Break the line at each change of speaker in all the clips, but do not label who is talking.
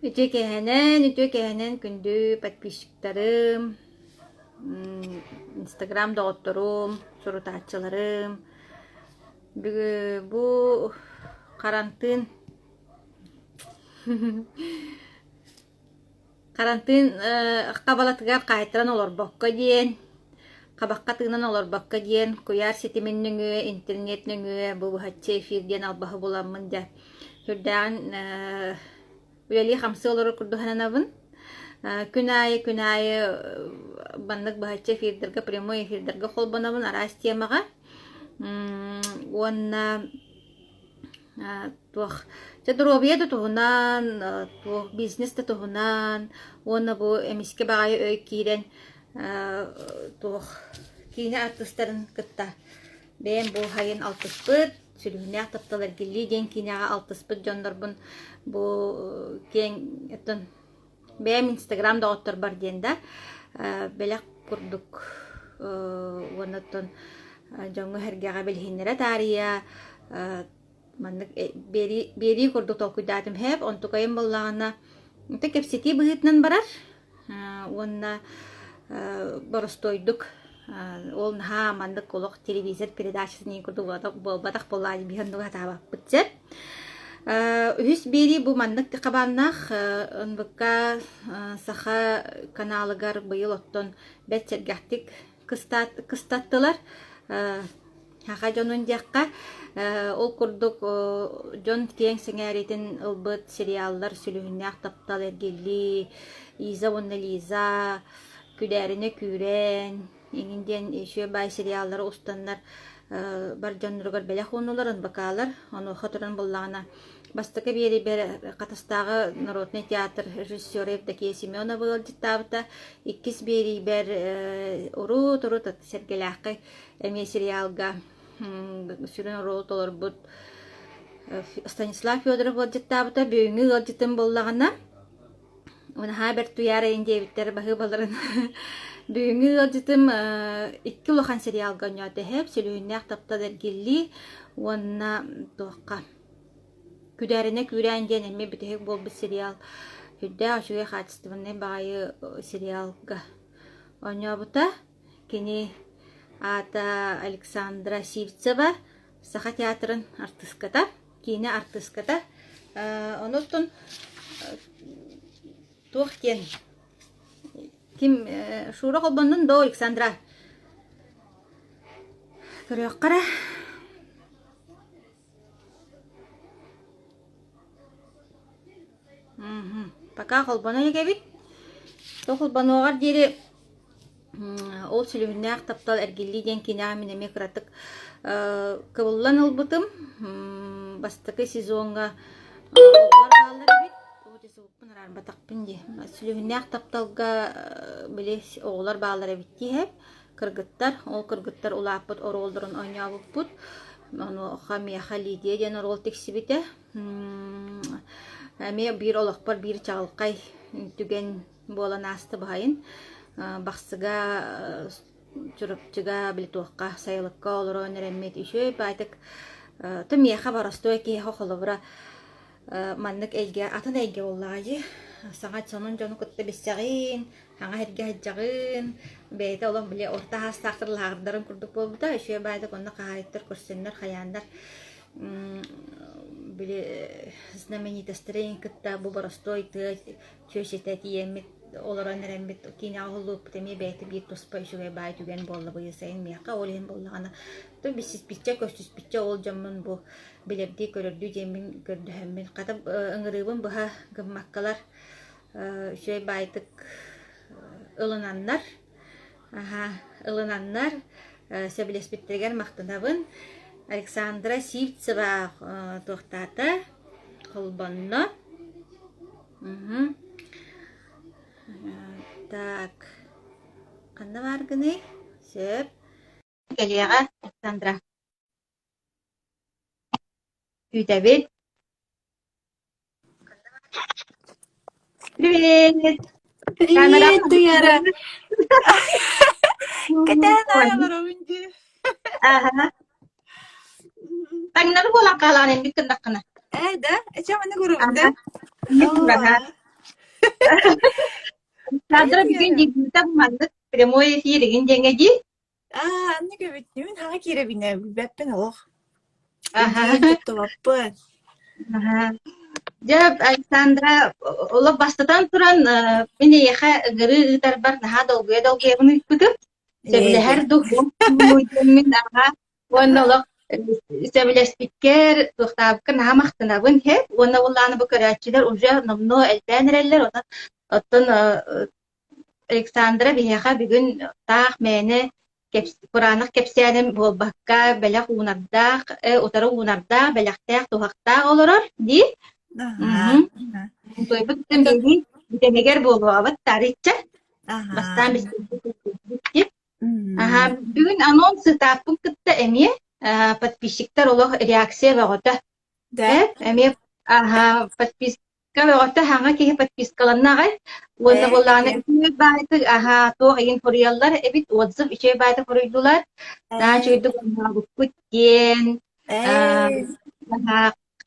Үтүө киэһэнэн, үтүө киэһэнэн күндү подписчиктарым, инстаграм доҕотторум, сурутааччыларым. Бүгү бу харантыын Харантыын хабалатыгар хаайтаран олорбокко диэн, хабахха тыынан олорбокко диэн куйаар ситимин нөҥүө, интернет нөҥүө бу быһаччы эфир диэн албаһы буламмын дьэ сүрдээҕин үлэлии-хамсыы олорор курдук сананабын. Күн аайы күн аайы маннык быһаччы эфирдэргэ, прямой эфирдэргэ холбонобун араас темаҕа. Уонна туох дьэ доруобуйа да туһунан, туох бизнес да туһунан уонна бу эмискэ баҕайы өй киирэн туох киинэ артыыстарын кытта бэйэм бу сайын алтыспыт, сүлүһүннээх таптал эргиллии диэн киинэҕэ алтыспыт дьоннорбун бу киэҥ оттон бэйэм инстаграм доҕотторбор диэн да бэлэх курдук уонна оттон дьоҥҥо-сэргэҕэ билиһиннэрэ таарыйа маннык биэрии, биэрии курдук толкуйдаатым һээп онтукайым буоллаҕына ити кэпсэтии быһыытынан барар уонна боростуойдук ол наһаа маннык олох телевизор передачатын курдук буолбатах буоллаҕа биһи оннук сатаабаппыт сэр Үһүс биэрии бу маннык хабааннаах НВК Саха каналыгар быйыл оттон бэрт сэргэхтик кыстаттылар. Саха дьонун диэххэ, ол курдук дьон киэҥ сэҥээриитин ылбыт сериаллар Сүлүһүннээх таптал эргиллии, Иза уонна Лиза, Күдээринэ күүрээн, Эҥин диэн үчүгэй баай сериаллары устаннар бар дьонноругар бэлэх ууннулар, НБК-лар. Онуоха туран буллаҕына бастакы биэриибэр Хатастааҕы народнай театр режиссера Евдокия Семенова ыалдьыттаабыта. Иккис биэриибэр урут-урут Сэргэлээххэ эмиэ сериалга сүрүн оруолу толорбут Станислав Федоров ыалдьыттаабыта. Бүгүҥҥү ыалдьытым буоллаҕына Наһаа бэрт туйаарайын диэбиттэр баһыыбаларын. Бүгүҥҥү ыалдьытым икки улахан сериалга оонньоото эһэм Сүлүһүннээх таптал эргиллии уонна туохха Күдээринэ күүрээн диэн эмиэ бүтэһик буолбут сериал сүрдээх үчүгэй хаачыстыбаннай баҕайы сериалга оонньообута. Кини аата Александра Сивцева, Саха театрын артыыската. киинэ артыыската. Онон туох диэн ким Шура холбоннун доо Александра көрүөххэ эрэ Пока холбоно илик эбит. То холбонуоҕар диэри Ол сүлүһүннээх таптал эргиллии диэн киинэҕэ мин эмиэ кыратык кыбыллан ылбытым. Бастакы сезоҥҥа оҕолор бааллар эбит. Оо, дьэ суоппун араарбатахпын дии. Сүлүһүннээх тапталга били оҕолор бааллар эбит дии кыргыттар. Ол кыргыттар улааппыт оруолларын оонньообуппут. Онуоха миэхэ Лидия диэн оруол тиксибитэ. Эмиэ биир олохпор биир чаҕылхай түгэн буолан ааста баһайын. Бахсыга, Чурапчыга, били туохха сайылыкка олорон эрэммит үчүгэй баайтык то миэхэ боростуой киһиэхэ холобура маннык эйгэ атын эйгэ буоллаҕа дии. Саҥа сонун дьону кытта билсэҕин, саҥа сиргэ сылдьаҕын, бэйэтэ олох били орто саастаахтар лааҕырдарын курдук буолбута. Үчүгэй баайдык онно хаһаайыттар көрсөннөр хайааннар били знаменитостарын кытта бу боростуой тыа чүөчэтэ тиийэммит олорон эрэммит киинэҕэ уһуллубуппут эмиэ бэйэтэ биир туспа үчүгэй баай түгэн буолла быйыл сайын миэхэ ол иһин буоллаҕына то билсиспиччэ көрсүспүччэ ол дьоммун бу билэрдии көрөрдүү диэммин көрдөһөммүн хата ыҥырыыбын быһа гыммаккалар үчүгэй баайдык ылынаннар аха ылынаннар сөбүлэспиттэригэр махтанабын Александра Сивцева туохтаата холбонно Мгм. Так, ханна бааргыный? Сөп. Кэлиэҕэ, Александра. Күүтэбит. Привет! Камера
Привет, Туяра! Кэтээн аайаларобун дии.
Аха. Таҥнары буолан хаалаҕын инник гыннаххына.
Ээ да, эчэ маны көрөбүн да.
Аха. Инник турар,
Оо.
Александра бүгүн дебюта маннык прямой эфир игин диэҥэ дии.
Аа, аннык эбит. Мин хаҥа киирэбинэ, билбэппин олох.
Аха.
Илдьиин туттубаппын.
Аха. Дьэ, Александра, олох бастатан туран, мин эйиэхэ ыҥырыы ыытарбар наһаа долгуйа-долгуйабын ыыппытым. Сөбүлэһэр дуу, мин аҕа уонна олох сөбүлэспиккэр, туохтаабыкка наһаа махтанабын иһэ. Уонна улааны бу көрөөччүлэр уже номнуо элбээн эрэллэр. Онон оттон Александра биһиэхэ бүгүн таах мээнэ кураанах кэпсээним буолбакка, бэлэх уунардаах, утары уунардаах, бэлэхтээх, туһахтаах олорор дии. Тойбут биһиги бүтэнигэр буолуоҕабыт тарычча. Бастаан билсибит Аха, бүгүн анонс ытааппын кытта эмиэ подписчиктар олох реакция бөҕөтө.
Да?
Эмиэ аха подпис Көмөҕөтө хаҥа киһи подпискаланна аҕай уонна буоллаҕына үчүгэй баайытык аһаа туох игин хоруйаллар эбит отзыв үчүгэй баайытык хоруйдулар наһаа үчүгэйдик оҥоробуппут диэн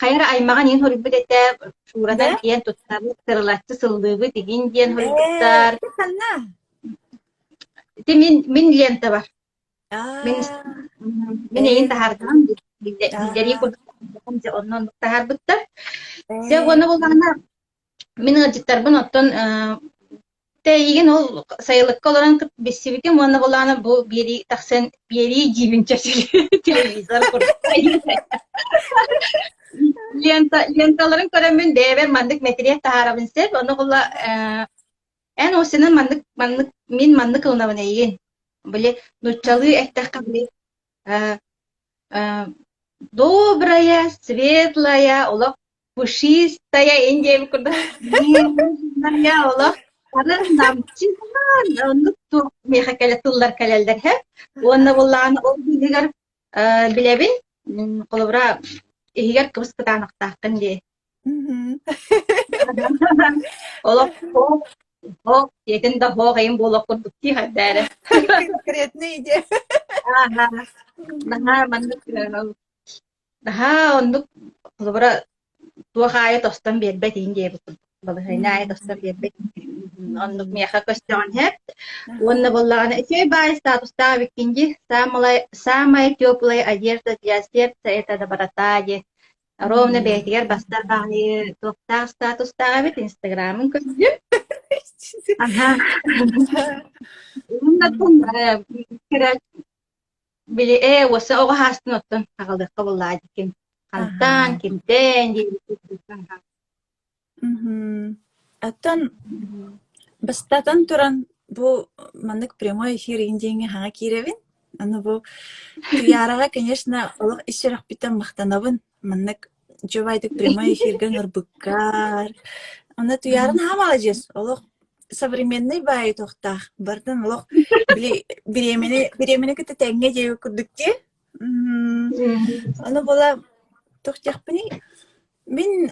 хайа эрэ аймаҕын иһин хоруйбут этэ Шуранан киэн туттабыт сырылаччы сыллыыбыт игин диэн хоруйбуттар ити мин мин лента бар Мин мин эйин таһаардаҕым биллэрии курдук дьэ онно оннук таһаарбыттар. Дьэ уонна буоллаҕына мин ыалдьыттарбын оттон тэйигин ол сайылыкка олорон билсибитим уонна буоллаҕына бу биэрии тахсан биэрии диибин телевизор курдук лента ленталарын көрөммүн бэйэбэр маннык мэтириэт таһаарабын сөп ону була Эн осенын маннык маннык мин маннык ылынабын эйигин. Били нуччалыы эттэххэ били э, э, добрая, светлая, олох пушистая индия курдук нежная олох арын намчы оннук туох миэхэ кэлэ тыллар кэлэллэр һэ. Уонна буоллаҕына ол быыһыгар э, билэбин холобура иһигэр кыбыс кытаанахтааххын дии. Олох хоох диэтин да хоох эйин буолуох курдук дии хайдаа
Конкретный идея.
Наһаа маннык наһаа оннук холобура туох аайы тостон биэрбэт иин диэбит балаһыанньа аайы тостон биэрбэт оннук миэхэ көстөҕүн иһэр уонна буоллаҕына үчүгэй баай статустаах эбиккин дии самая самая теплая одежда для сердца это доброта дии Ровно бэйэтигэр бастар баҕайы туохтаах статустаах эбит, инстаграмын көрдүм. Аха. Уонна били ээ уоса оҕо хаастын оттон аҕалыахха буоллаа дикин. Хантан, кимтэн диэбит.
Оттон бастатан туран бу маннык прямой эфир игин диэҥҥэ хаҥа киирэбин. Аны бу Туйаараҕа, конечно, олох ис сүрэхпиттэн махтанабын. Маннык дьубайдык прямой эфиргэ ыҥырбыккар. Онно Туйаара наһаа маладьыас. Олох современный баайы туохтаах. Барытын олох били бириэмэни бириэмэни кытта тэҥҥэ диэбит курдук дии. Ону була туох диэхпиний? Мин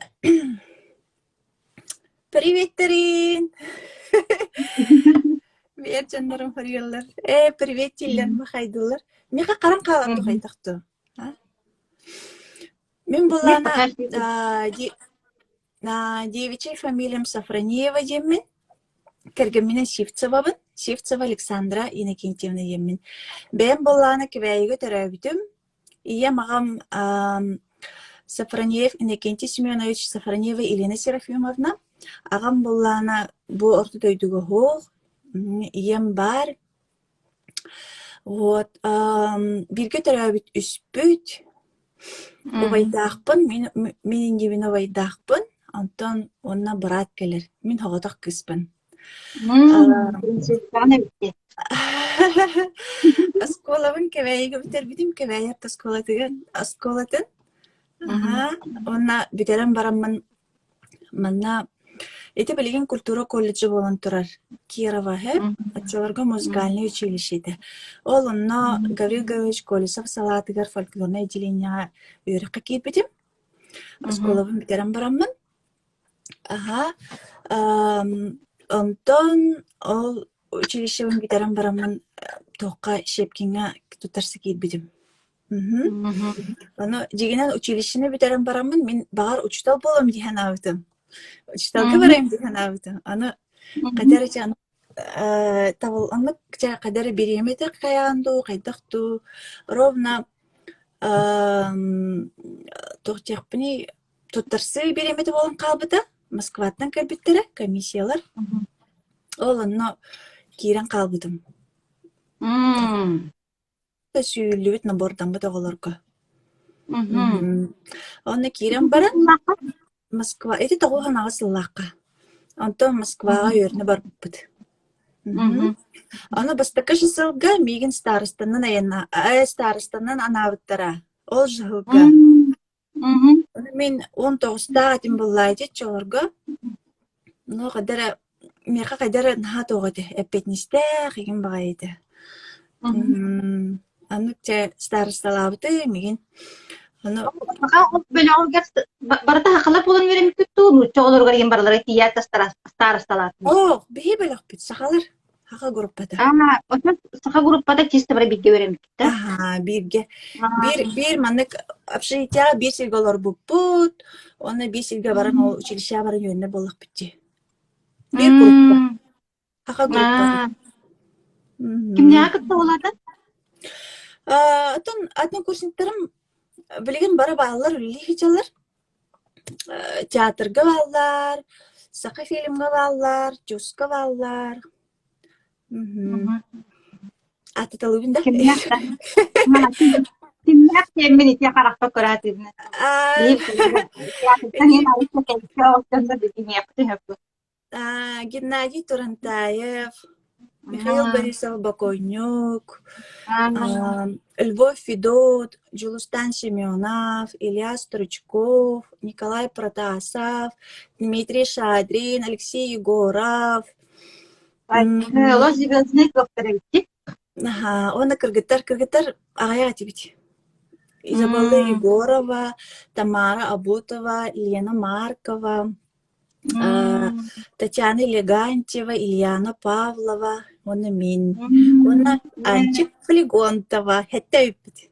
Приветтерин! Биэр дьоннорум хоруйаллар. Ээ, привет дииллэр, махайдылар. Миэхэ харан хаалан тухайдахту. Мин булаана девичьей фамилиям Сафронеева диэммин. Кэргэмминэн Сивцевабын. Сивцева Александра Иннокентьевна диэммин. Бэйэм буоллаҕына Кэбээйигэ төрөөбүтүм. Ийэм, аҕам Сафронеев Иннокентий Семенович, Сафронеева Елена Серафимовна. Аҕам буоллаҕына бу орто дойдуга суох, ийэм баар. Вот бииргэ төрөөбүт үспүт, убайдаахпын, мин мин иннибин убайдаахпын, онтон уонна быраат кэлэр. Мин соҕотох кыыспын.
Принцессаҕын эбит
Оскуолабын Кэбээйигэ бүтэрбитим, Кэбээйи орто оскуолатыгар оскуолатын. Аһаа, уонна бүтэрэн бараммын манна ити билигин культура колледжа буолан турар Кирова һэ, оччолорго музыкальнай училище этэ. Ол онно Гаврил Гаврилович Колесов салаатыгар фольклорнай отделениеҕа үөрэххэ киирбитим. Оскуолабын бүтэрэн бараммын Аһаа, онтон ол училищебын бүтэрэн бараммын туохха Щепкиҥҥа туттарса киирбитим. Ону дьиҥинэн училищены бүтэрэн бараммын мин баҕар учуутал буолуом дии санаабытым. Учууталга барайым дии санаабытым. Аны хайдах эрэ аны табыл оннук чэ хайдах эрэ бириэмэтэ хайаан дуу, хайдах дуу ровно туох диэхпиний туттарсыы бириэмэтэ буолан хаалбыта. Москваттан кэлбиттэрэ комиссиялар. Ол онно киирэн хаалбытым. Сүүйүллүбүт набордаммыт оҕолорго. Онно киирэн баран Москва ити 98 сыллаахха. Онтон Москваҕа үөрэнэ барбыппыт. Аны бастакы сылга миигин старостанан айанна старостанан анаабыттара. Ол сылга Мин 19-таах этим буоллаа ити оччолорго. Ну хайда эрэ миэхэ хайда эрэ наһаа туох этэ, эппиэтинэстээх игин баҕайы этэ. Оннук чэ старосталаабытым игин. Ону
Саха бөлөҕүгэр барыта сахалар буолан үөрэммиппит дуу, нуучча оҕолоругар игин барылара тиийээт да старосталаатым.
Оо, биһи бөлөхпүт сахалар. Саха группата.
Аа, оттон саха группата чисто бары бииргэ үөрэммиттэр.
Аһаа, бииргэ. Биир биир маннык общежитиеҕа биир сиргэ олорбуппут, уонна биир сиргэ баран ол училищеҕа баран үөрэнэр буоллахпыт дии. Биир группа. Саха группата.
Кимнээҕи кытта буолаатын?
Оттон однокурсниктарым билигин бары бааллар, үлэлии сылдьаллар. Театрга бааллар, Сахафильмҥа бааллар, ТЮЗ-ка бааллар. Ааттаталыыбын да?
Кимнээх да? Кимнээх диэммин ити харахпар көрө сатыыбын.
Геннадий Турантаев, Михаил Борисов Боконньук, Львов Федот, Дьулустан Семенов, Илья Стручков, Николай Протасов, Дмитрий Шадрин, Алексей Егоров.
Олох звездный кыахтар эбиттик.
Аһаа, уонна кыргыттар, кыргыттар аҕыйах этибит. Изабелла Егорова, Тамара Абутова, Лена Маркова, Татьяна Легантьева, Ильяна Павлова уонна мин уонна Анчик Флегонтова сэттэ эбиппит.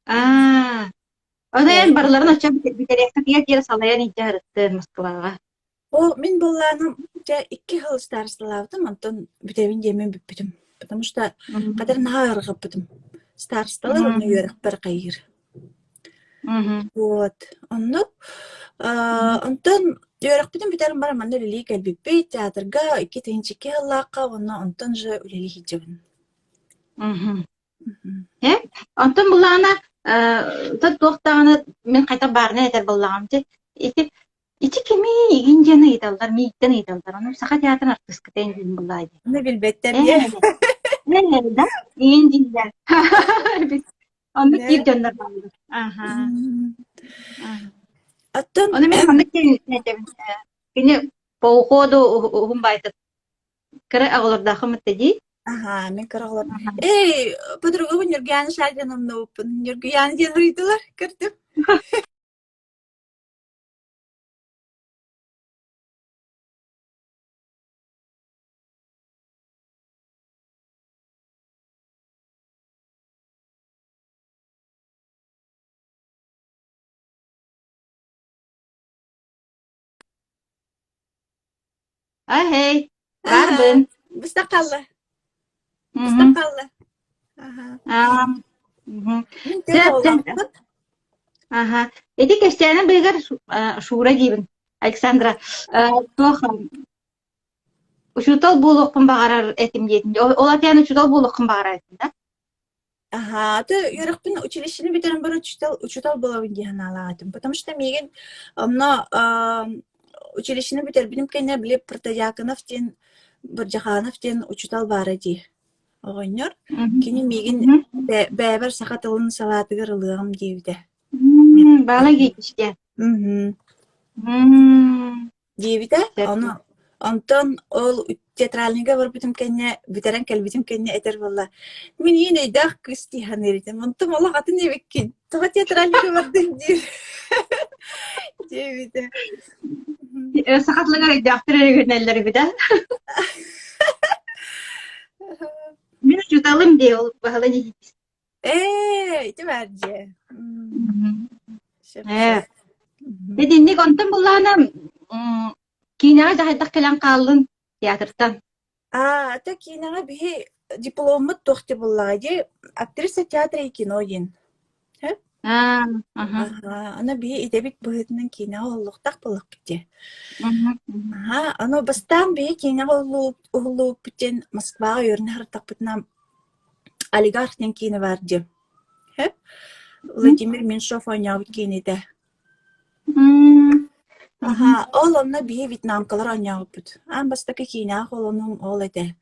Аа, Ону эн барыларын оччо бүтэриэххэ диэри салайан илдьэ сырыттын Москваҕа.
О, мин былааным дьэ икки сыл старосталаабытым, онтон бүтэбин диэммин бүппүтүм. Потому что хатыр наһаа ыарырҕаппытым. Старосталар уонна үөрэхпэр хайыыр. Вот, оннук. Онтон үөрэхпитин бүтэрэн баран манна үлэлии кэлбиппит, театрга 2002 сыллаахха уонна онтон же үлэлии сылдьабын.
Э? Онтон былаана туох даҕаны мин хайдах баарынан этэр буоллаҕым дии. Ити ити кимий игин диэн ыйыталлар, миигиттэн ыйыталлар. Ону Саха театрын артыыската ин диэн буоллаа дии.
Ону билбэттэр диэ.
Э, да, игин дииллэр. Оннук диир дьоннор бааллар. Аха.
Оттон
Ону мин маннык диэн этэбин. Кини по уходу уһун баайтык кыра оҕолордооххун этэ дии.
Аһаа, мин кыра оҕолор. Эй, подругабын Ньургуйаана Шадрина умнубуппун. Ньургуйаана диэн ыйдылар, көрдүм.
Ahey, баарбын.
Быстах хаалла. Быстах хаалла.
Аа, Мгм. Аха. Ити кэпсээнин быыһыгар Шура диибин. Александра, туох учуутал буолуохпун баҕарар этим диэтин. Ол атыан учуутал буолуоххун баҕарар этим да?
Аһаа, аты үөрэхпин училищены бүтэрэн баран учуутал учуутал буолабын дии санаалаах этим. Потому что миигин онно училищены бүтэрбитим кэннэ били Протодьяконов диэн Бырдьаханов диэн учуутал баара дии оҕонньор. Кини миигин бэйэбэр саха тылын салаатыгар ылыаҕым диэбитэ.
Баала Георгиевич диэн.
Диэбитэ. Ону онтон ол театральныйга барбытым кэннэ, бүтэрэн кэлбитим кэннэ этэр буолла: «Мин иин өйдөөх кыыс дии саныыр этим, онтум олох атын эбиккин, тоҕо театральныйга бардыҥ?» диир диэбитэ.
Саха тылыгар өйдөөхтөр эрэ үөрэнэллэр эбит ээ. Мин учууталым дии ол Баһылай Никитич.
Ээ, ити баар дьиэ.
Ээ. Итинник онтон буллаҕына киинэҕэ дьаһайдах кэлэн хааллын театртан?
Аа, это киинэҕэ биһи дипломмут туох дии буоллаҕай дии, актриса театра и кино диэн. Сөп?
Аа, аха.
Аһаа, аны биһи идэбит быһыытынан киинэҕэ уһуллуохтаах буоллахпыт дии.
Мгм, мгм.
Аһаа, аны бастаан биһи киинэҕэ уһуллубуппут диэн Москваҕа үөрэнэ сырыттахпытына «Олигарх» диэн киинэ баар дии. Сөп? Владимир Меньшов оонньообут киинэтэ.
М,
Аһаа, ол онно биһи вьетнамкалар оонньообуппут. Аан бастакы киинэҕэ холонуум ол этэ.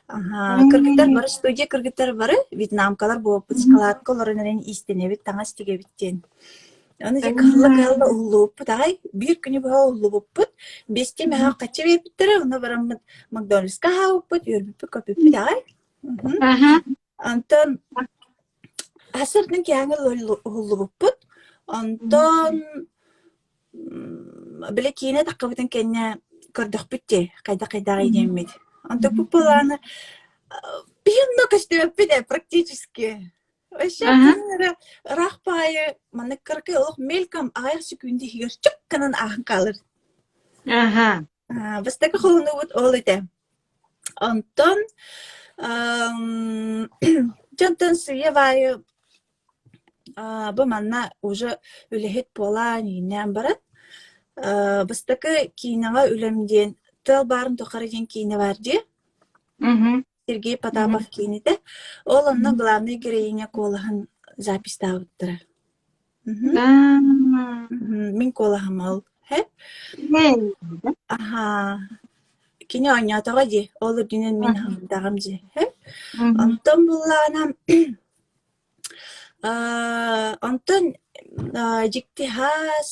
Аһаа, кыргыттар бары студия кыргыттар бары вьетнамкалар буолбуппут, складка олорон эрэн иистэнэбит, таҥас тигэбит диэн. Аны дьэ кыһалла-кыһалла уһуллубуппут аҕай, биир күнү быһа уһуллубуппут, биэстии мөһөөх хаччы биэрбиттэрэ, онно бараммыт Макдональдска аһаабыппыт, үөрбүппүт-көппүппүт аҕай. Мгм.
Аха.
Онтон Сарсыардан киэһээҥи уһуллубуппут. Онтон били киинэ таххыбытын кэннэ көрдөхпүт дии, хайдах-хайдаҕый диэммит. Онтукпут буолааны биһи онно көстүбэппит ээ практически. Вообще ханан эрэ ыраах баҕайы маннык кыракый олох мельком аҕыйах секунда иһигэр чук гынан ааһан хаалар.
Аха.
Бастакы холонуубут ол этэ. Онтон дьонтон сыыйа-баайы бу манна уже үлэһит буолан ииннээн баран бастакы киинэҕэ үлэм диэн «Тыал баарын тухары» диэн киинэ баар дии. Сергей Потапов киинэтэ. Ол онно главнай героиня куолаһын записьтаабыттара. Мин куолаһым ол. Аһаа. Кини оонньоотоҕо дии, ол үрдүнэн мин аһымдаҕым дии. Онтон буллаҕына онтон дьикти хаас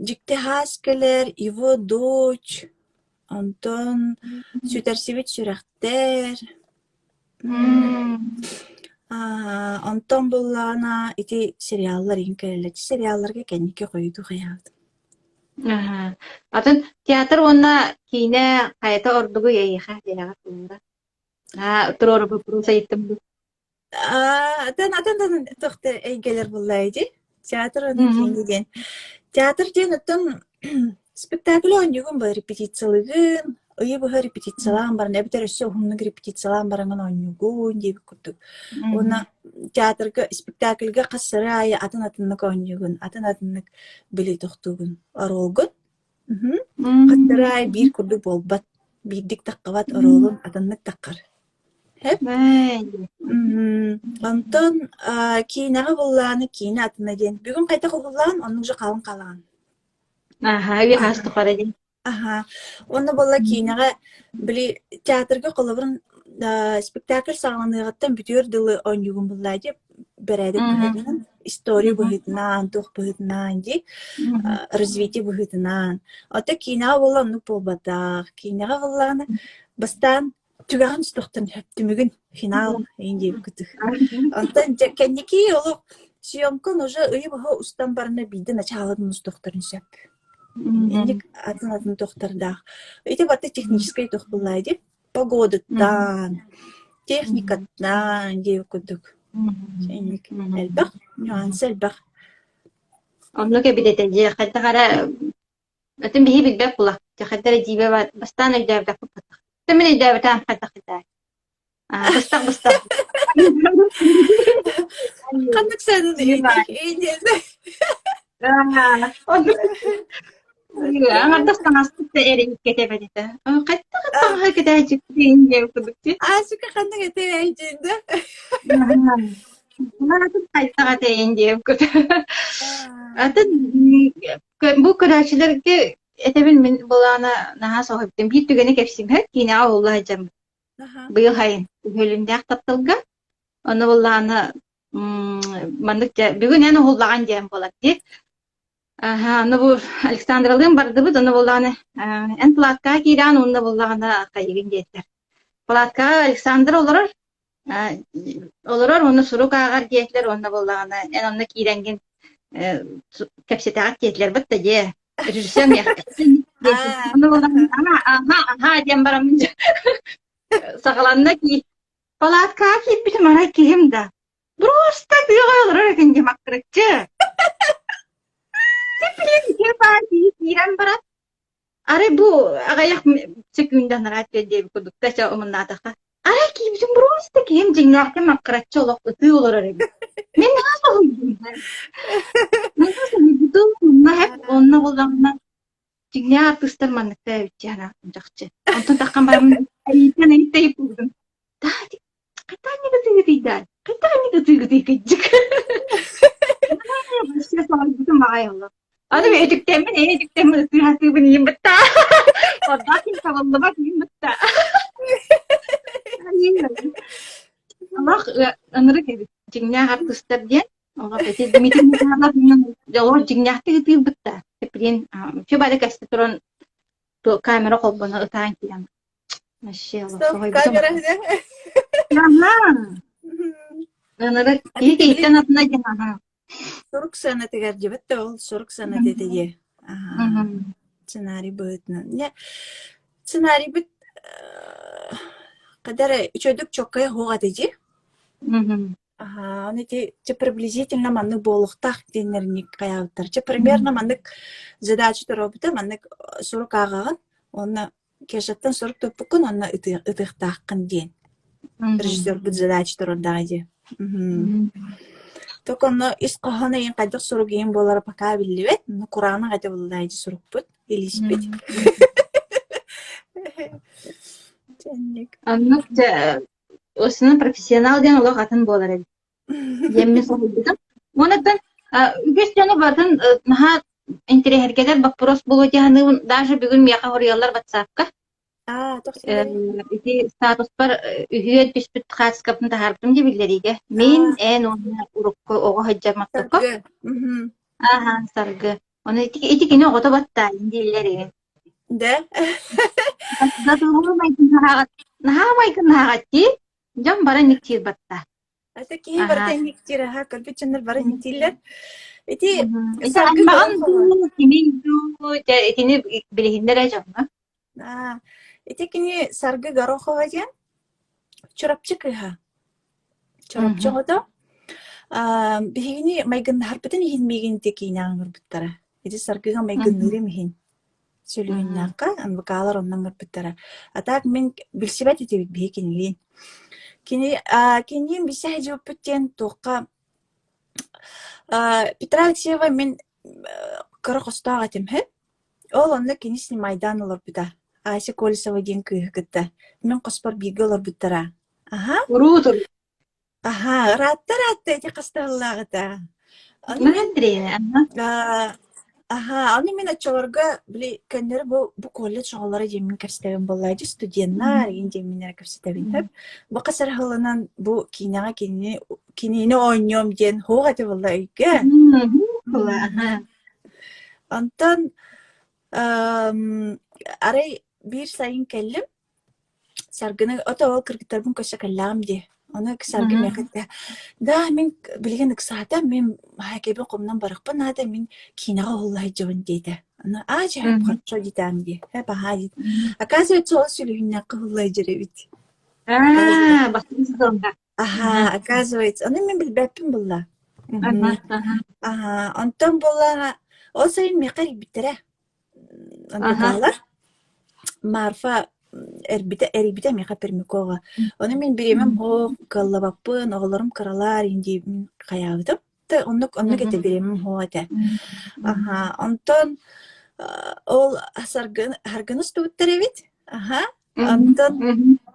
дьикти хаас кэлэр, его дочь, онтон сүтэрсибит сүрэхтэр Онтон буллаҕына ити сериаллар иһин кэлэллэр. Ити сериалларга кэнники хойутуу хайаабытым.
Аһаа. Атын театр уонна киинэ хайата ордугуй эйиэхэ дьиэҕэр туруора? Аа, туруору боппуруос ыйыттым дуу?
Атын атын туох да эйгэлэр буолла ити. Театр уонна киинэ диэн. Театр диэн оттон спектакль оонньуугун бу репетициялыгын, ыйы быһа репетициялаан баран эбэтэр өссө уһуннук репетициялаан бараҥын оонньуугун диэбит курдук. Уонна театрга спектакльга хас сыры аайы атын-атыннык оонньуугун, атын-атыннык били тохтуугун, оруолгун. Хас сыры аайы биир курдук буолбат, биирдик таххыбат оруолун атыннык таххар. Онтон киинэҕэ буллааны киинэ атына диэн. Бүгүн хайдах уһуллаан, оннук же хаалан хаалаҕын.
Аһаа, үйэ-хаас тухары диэн.
Аһаа. Уонна буолла киинэҕэ били театрга холобурун спектакль саҕаланыаҕыттан бүтүөр дылы оонньуугун буллаа дии бэрээдэк быһыытынан, история быһыытынан, туох быһыытынан дии, развитие быһыытынан. Ото киинэҕэ буолла оннук буолбатах. Киинэҕэ буоллаҕына бастаан түгэҕин тутуохтан сөп түмүгүн финал эйин диэбиккитик. Онтон дьэ кэнники олох съемкан уже ыйы быһа устан барана биирдэ началатын устуохтарын сөп. Инник атын-атын туохтардаах. Ити барыта техническэй туох буоллаа дии. Погодыттан, техникаттан диэбит курдук. Инник элбэх, нюанс элбэх.
Оннук эбит этэ дьиэ хайдах эрэ Атын биһи билбэт була. Хайдах эрэ дьиибэ бастаан өйдөөбөтөхпүт баттах. Мин өйдөөбөтөм хайдах хайдах. Быстах быстах.
Ханнык сыанын
Аҥардас таҥаспыт да эрийиккэ этэбэт этэ. Хайдах таҥаһы кэтээччикпин диэн курдук
Аасыка ханнык этэй да?
Хайдах этэйин диэн курдук. Атын Бу көрөөччүлэргэ этэбин мин былаана наһаа соһуйбутум. Биир түгэни кэпсиим киинэҕэ уһулла сылдьаммыт. Быйыл сайын Үһүөлүндээх тапталга. Ону былаана маннык дьэ бүгүн эн уһуллаҕын диэн буолар дии. Аһа, ону бу Александралыын бардыбыт, ону буллаҕына эн палаткаҕа киирэҕин уонна буллаҕына хайыгын диэтилэр. Палаткаҕа Александр олорор, олорор уонна сурук ааҕар диэтилэр уонна буоллаҕына эн онно киирэҥҥин кэпсэтэҕит диэтилэр батта дьиэ режиссер аха диэн бараммын саҕаланна кии палаткаҕа киирбитим арай киһим да просто тыаҕа олорор этин дии маккыраччы. Билин ити баар киһи киирэн баран, арай бу аҕыйах сөкүүндэ анараа өттүгэр диэбит курдук да чэ умуннаатахха, арай киирбитим просто киһим дьиҥнээхтик маккыраччы олох ытыы олорор эбит. Мин наһаа соһуйдум. Наһаа соһуйбутум. Онно онно буоллаҕына дьиҥнээх артыыстар манныктар эбит дии санаатым чахчы. Онтон таххан бараммын эйиттэн эйиттэн Хайдах ытыгытыйдаан? Хайдах ытыгытый кыдьык? Вообще соһуйбутум аҕай олох. Аны өтүктэммин, эн өтүктэммин ытыы сатыыбын иһин бытта. Ордоох ким табыллыбат иһин бытта. Олох ынырык эбит. Дьиҥнээх артыыстар диэн. Олох ити Дмитрий Михайлов олох дьиҥнээхтик ытыырбыт да. Блин, вообще бары кэстэ туран камера холбоно ытаан киирэн Вообще соһуйбутум. Ынырык киһи киһиттэн атына диэн аһаа.
Сурук сыанатыгар дьибэт да ол сурук сыаната этэ дии. Сценарий быһыытынан. Не сценарийбыт кадара үчүгэйдик чоккай оһуох этэ дии. Аһаа, ону ити чэ приблизительно маннык буолуохтаах диэннэринник хайаабыттар. Чэ примерно маннык задача туруорбута, маннык сурук ааҕаҕын уонна Кешаттан сурук туппуккун уонна ытыахтааххын диэн. Режиссербут задача туруордаҕа дии. Только онно ис хоһооно ийин хайдах сурук ийин буолара пока биллибэт. Ну кураанах этэ буоллаа дии сурукпут, илииспит. Дьэнник.
Оннук дьэ основном профессионал диэн олох атын буолар эбит. Диэммин соһуйбутум. Уонна үгүс дьону барытын наһаа интэриэһиргэтэр боппуруос буолуо дии саныыбын. Даже бүгүн миэхэ хоруйаллар ватсапка. Ити статуспар үһүөн түспүт хаачыскабын таһаарбытым дии биллэриигэ. Мин, эн уонна урукку оҕо сылдьар маттыкка. Ааһа, Саргы. Ону ити, ити кини оҕото баттаайын дииллэр игин.
Да?
Наһаа майгыннааҕат дии. Дьон бары инниктиир батта.
Это киһи барыта инниктиир, аха, көрбүт дьоннор бары инниктииллэр. Ити
Ити аймаҕын дуу, кимин дуу, дьэ итини билиһиннэр ээ дьоҥҥо.
Аа, ити кини Саргы Горохова диэн Чурапчы кыыһа. Чурапчы оҕото. Аа, биһигини майгыннаһарбытын иһин миигин ити киинэҕэ ыҥырбыттара. Ити Саргыга майгынныырым иһин. Сүлүһүннэххэ НВК-лар онно ыҥырбыттара. А так мин билсибэт этибит биһи кинилиин. Кини аа, кинилиин билсэ сылдьыбыппыт диэн туохха аа, Петра Алексеева мин кыра хостоох этим үһү. Ол онно кини снимайдаан олорбута. Ася Колесова диэн кыыһы кытта. Мин хоспор бииргэ олорбуттара. Аха.
Уруу тур.
Аһаа, ыраатта-ыраатта ити хастаһыллааҕыта. Ону мин аа, аһаа, ону мин оччолорго били көннөрү бу бу колледж оҕолоро диэммин кэпсэтэбин буоллаа дии студеннар игин диэммин эрэ кэпсэтэбин сөп. Бу хас эрэ сылынан бу киинэҕэ кинини кинини оонньуом диэн суох этэ буолла өйгө. Онтон арай биир сайын кэллим Саргыны ото ол кыргыттарбын көрсө кэллэҕим дии. Ону Саргы миэхэ эттэ: «Да, мин билигин ыксаата, мин хоккейбын хомунан барыахпын наада, мин киинэҕэ уһулла сылдьабын» диэтэ. Аны аа дьэ хорошо диэтэҕим дии, ээ баһаа диит. Оказывается, ол сүлүһүннэххэ уһулла сылдьар эбит.
Аа, бастакы сезоҥҥа.
Аһаа, оказывается, ону мин билбэппин булла. Аһаа, онтон буоллаҕа, ол сайын миэхэ эрийбиттэрэ. Андыкаалар Марфа эрбитэ эрийбитэ миэхэ Пермякова. Ону мин бириэмэм суох, кыаллабаппын, оҕолорум кыралаар иһин диэбин хайаабытым. Тэ оннук оннук этэ бириэмэм суох этэ. Аһаа, онтон ол саргын саргыны устубуттар эбит. Аһа. Онтон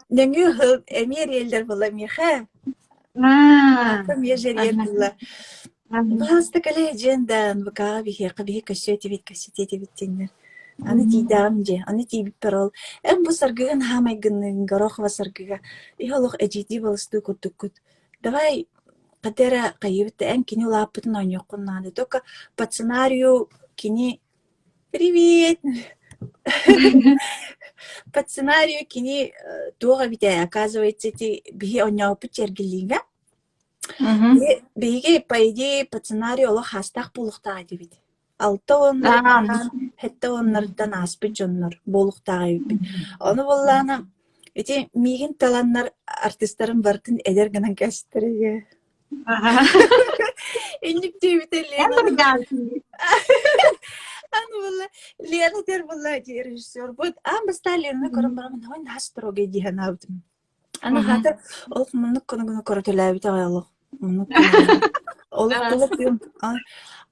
нөҥүө сыл эмиэ эрийэллэр буолла миэхэ. Эмиэ эрийэр буолла. Баһаалыста кэлэ дьиэн да НВК-ҕа биһиэхэ биһи көрсүө этибит, кэпсэтиэ этибит диэннэр. Аны тиийдэҕим дьиэ, аны тиийбиппэр ол эн бу Саргыга наһаа майгынныыгын, Горохова Саргыга, иһэ олох эдьиийдии балыстыы курдуккут. Давай хата эрэ хайыыбыт да эн кини улааппытын оонньуоххун наада. Только по сценарию кини Привет! По сценарию кини туох эбитэ, оказывается, ити биһи оонньообуппут чэргиллиигэ. Биһиги, по идее, по сценарию олох хаастаах буолуохтаах этибит. Алта уоннарыттан, сэттэ уоннарыттан ааспыт дьоннор буолуохтаах эбиппит. Ону буоллаҕына, ити миигин таланнар артыыстарын барытын эдэр гынан кэстэрэ. Инник диэбитэ Лена. Аны буолла Лена диэн буолла дии режиссербут. Аан бастаан Ленаны көрөн бараммын ой наһаа строгай дии санаабытым. Аны хаата олох муннук гына гына көрөтөлөөбүт аҕай олох. Муннук гына олох олох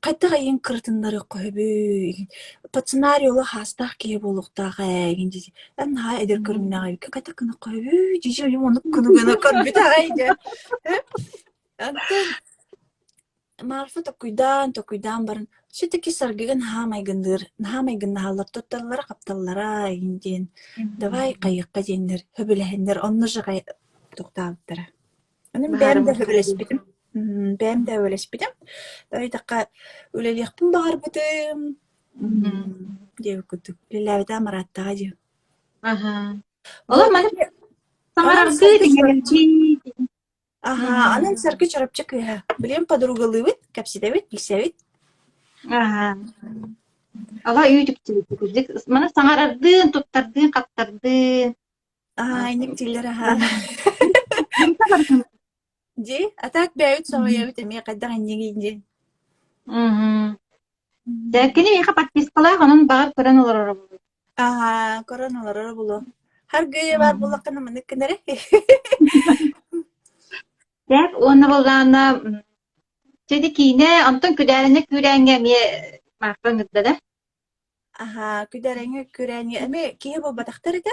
хайдах эйигин кырытыннарыахха сөбүй? По сценарию олох аастаах киһи буолуохтаах ээ игин дии. Эн наһаа эдэр көрүҥнээх эбиккин хайдах гыныахха сөбүй? Дии муннук гына гына көрбүт аҕай дьэ. Онтон Марфа токуйдаан, токуйдаан баран, все-таки Саргыга наһаа майгынныыр, наһаа майгыннаһаллар, тутталлара-хапталлара эҥин диэн, давай хайыахха диэннэр, сөбүлэһэннэр, онно же тохтообуттара. Онон бэйэм да
Баһаарыммыт
сөбүлэспитим. Бэйэм да сөбүлэспитим. Ыйдахха үлэлиэхпин баҕарбытым диэбит курдук. Үлэлээбитэ амарааттаҕа дии.
Аха. Олох
Вот
маны
онон
саҥарардыы,
Саргы Чурапчы
иҥэрэрдии.
Аһаа, онон Саргы Чурапчы кыыһа. Билигин подругалыыбыт, кэпсэтэбит, билсэбит.
Аха. Ала үүт-үкчү кырдьык маны саҥарардыын, туттардыын, хаптардыын.
Аа, инник дииллэр аһаа. Дии, а так бэйэбит соһуйабыт эмиэ хайдах иннигий диэн.
Мгм. Дьэ, кини миэхэ подпискалаах, онон баҕар көрөн олороро буолуо.
Аа, көрөн олороро буолуо. Харгыйа баар буоллаххына маннык гынары.
Так, уонна былаана чэ ити киинэ, онтон Күдээринэ күүрээҥҥэ эмиэ Марфа ыҥырда да?
Аһаа, күдэрэҥи күрээҥи эмиэ киһи буолбатахтар этэ.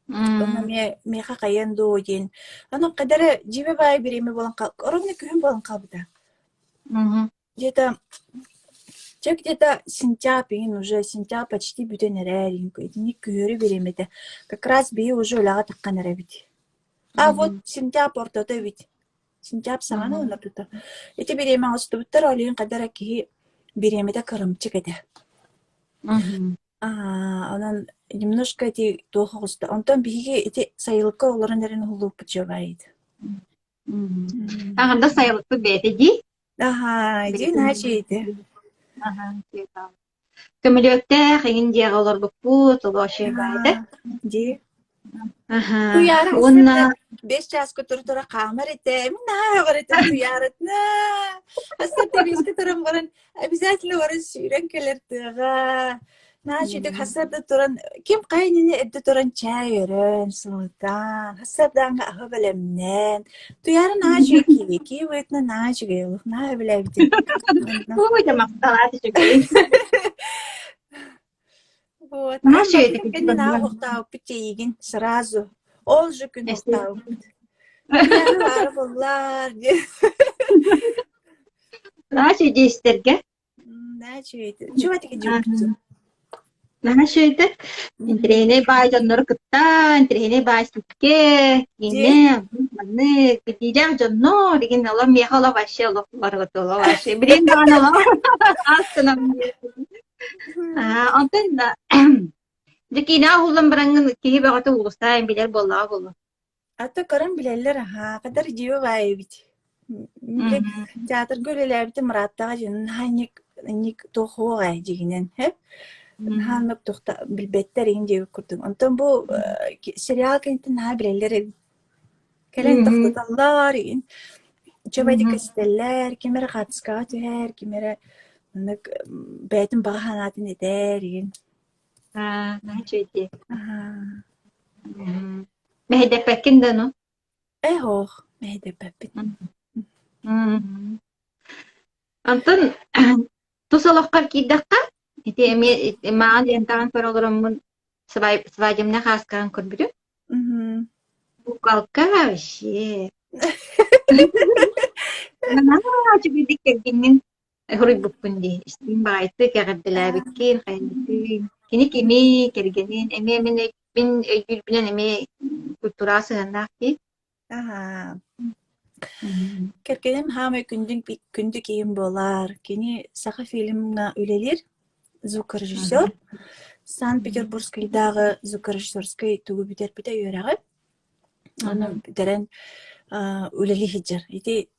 Онно эмиэ миэхэ хайыан дуу диэн. Онон хайда эрэ дьиибэ баайы бириэмэ буолан хаал ровно күһүн буолан хаалбыта. Где-то чэ где-то сентябрь игин уже сентябрь почти бүтэн эрээр итинник күһүөрү бириэмэтэ. Как раз биһи уже үлэҕэ таххан эрэбит. А вот сентябрь ортото эбит. Сентябрь саҕана уонна тута. Ити бириэмэ оҥостубуттар, ол иһин хайда эрэ киһи бириэмэтэ кырымчык этэ. Аа, онон немножко ити туох оҕуста. Онтон биһиги ити сайылыкка олорон эрэн уһуллубуппут дьыалаайыт.
Аҥардас сайылыкпыт бэйэтэ дии.
Аһаа, дии наһаа үчүгэй
Аһаа, Көмөлүөттээх эҥин дьиэҕэ олорбуппут, олоочуй баайда.
Дии.
Аһаа,
Туйаара
уонна
сарсыарда 5 чааска тура-тура хаамар этэ. Мин наһаа өҕөр этим Туйааратына. Сарсыарда биэскэ туран баран обязательно баран сүүрэн кэлэр тыаҕа. Наһаа үчүгэй сарсыарда туран ким хайа иннинэ эрдэ туран чээй өрөн, сылытан, сарсыардааҥҥы аһы бэлэмнээн. Туйаара наһаа үчүгэй киһи, киһи быһыытынан наһаа үчүгэй олох, наһаа сөбүлээбитим.
Ой, да махталаат үчүгэй.
Вот.
Наһаа
Эн
үчүгэй
барбытыҥ кэннэ наһаа уһуктаабыппыт эйигин сразу. Ол же күн уһуктаабыппыт. Туйаара баара буоллар диэн.
Наһаа үчүгэй истэргэ.
Наһаа үчүгэй. Чугатык дьиэбит.
Наһаа үчүгэй Интэриэһинэй баай дьоннору кытта, интэриэһинэй баай сикке, киинэ, маннык билиилээх дьоннор, игин олор миэхэ олох вообще олох барыгыт олох вообще билин даҕаны олох астынан онтон дьэ киинэҕэ уһуллан бараҥҥын киһи бөҕөтө уулуссаайын билэр буоллаҕа буолуо.
А то көрөн билэллэр аһаа, хатар дьиибэ баай эбит. Били театрга үлэлээбитим ырааттаҕа дьон наһаа инник инник туох суох ээ дьигинэн һэп. Наһаа оннук туохта билбэттэр иҥин диэбит курдук. Онтон бу сериал кэнниттэн наһаа билэллэр эбит. Кэлэн тохтотоллор игин. Үчүгэйдик кэпсэтэллэр, ким эрэ хаартыскаҕа түһэр, ким эрэ маннык бэйэтин баҕа санаатын этэр игин.
Аа, наһаа үчүгэй дии.
Аһаа.
Мэһэйдэппэккин да ну?
Э һоох, мэһэйдэппэппин.
Онтон тус олоххор киирдэххэ, ити эмиэ маҕан лентаҕын көрө олороммун свадебнай хааскаҕын көрбүтүм. Куколка вообще. Наһаа үчүгэйдик кэргиҥҥин Суруйбуппун дии, истиҥ баҕайытык эҕэрдэлээбиккин, хайаныытын, кини кимий, кэргэнин, эмиэ мин мин өйдүүрбүнэн эмиэ культураҕа сыһыаннаах дии.
Аһаа. Кэргэним хаамай күндү күндү киһим буолар. Кини Сахафильмҥа үлэлиир, звукорежиссер. Санкт-Петербургскайдааҕы звукорежиссерскай тугу бүтэрбитэ үөрэҕи. Онно бүтэрэн үлэлии сылдьар. Ити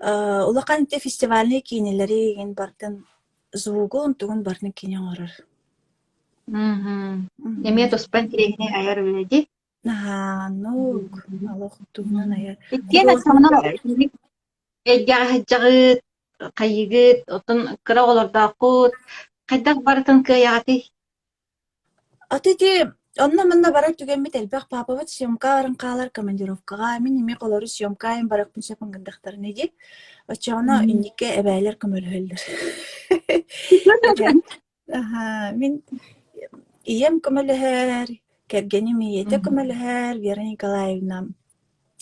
улахан ити фестивальнай киинэлэри игин барытын звугун тугун барытын кини оҥорор.
Эмиэ туспа интэриэһинэй айар үлэ дии.
Наһаа оннук олох туһунан айар.
Иккиэн
Художник
эйгэҕэ сылдьаҕыт. хайыыгыт, оттон кыра оҕолордооххут, хайдах барытын кыайаҕытый?
Аты ити онно-манна барар түгэммит элбэх. Паапабыт съемка баран хаалар командировкаҕа, мин эмиэ холору съемка айан барыахпын сөп ыҥырдахтарына дии. Оччоҕуна инникки эбээлэр көмөлөһөллөр. Эбээ аһаа, мин ийэм көмөлөһөр, кэргэним ийэтэ көмөлөһөр, Вера Николаевна.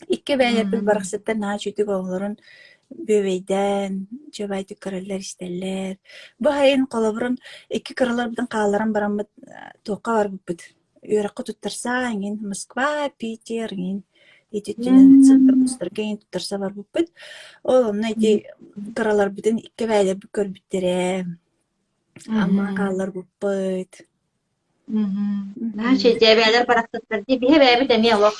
Икки эбээлэрбит барахсаттар наһаа үчүгэй оҕолорун бүөбэйдээн, үчүгэйдик көрөллөр-истэллэр. Бу сайын холобурун икки кыраларбытын хаалларан бараммыт туохха барбыппыт, үөрэххэ туттарса эҥин Москва, Питер эҥин ити өттүнэн сылдьар эҥин туттарса барбыппыт. Ол онно ити кыраларбытын икки эбээлэрбит көрбүттэрэ, Аммаҕа хаалларбыппыт.
Наһаа үчүгэй эбээлэр барахсаттар дии. Биһи эбээбит эмиэ олох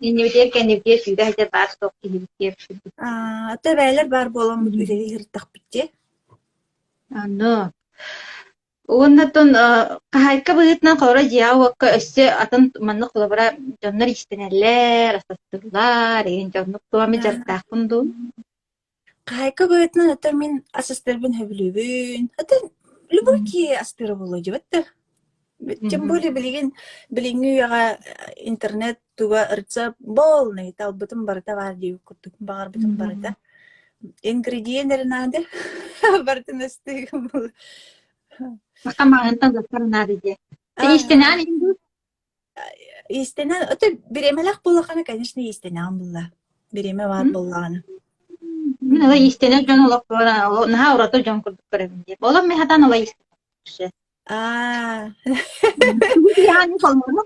Иннибитигэр кэннибитигэр сүүрэ сылдьар баар суох киһибит диэбиппит.
Аа, ата эбээлэр баар буоламмыт үлэлии сырыттахпыт дии.
Ону. Уонна оттон хаһаайка быһыытынан холобура дьиэҕэ-уокка өссө атын маннык холобура дьоннор иистэнэллэр, астастыыллар, игин дьоннук туох эмит дьарыктаахпын дуу?
Хаһаайка быһыытынан ата мин ас астарбын сөбүлүүбүн. Ата любой киһи астыыра буолуо дьибэт да. Тем более билигин билиҥҥи үйэҕэ интернет туга рецепт полный талбытым барыта баар диэбит курдук баҕарбытым барыта. Ингредиент эрэ наада барытын астыыгын буолуо.
Саха маҕантан астар наада диye. Иистэнэҕин иһин дуу?
Иистэнэн, это бириэмэлээх буоллаххына, конечно, иистэнэҕин булла. Бириэмэ баар буоллаҕына.
Мин ыла иистэнэр дьон олохпор наһаа ураты дьон курдук көрөбүн диye. Олох мин хатан ыла иистэнэр.
Аа.
Тугу тиийэҕин холбону?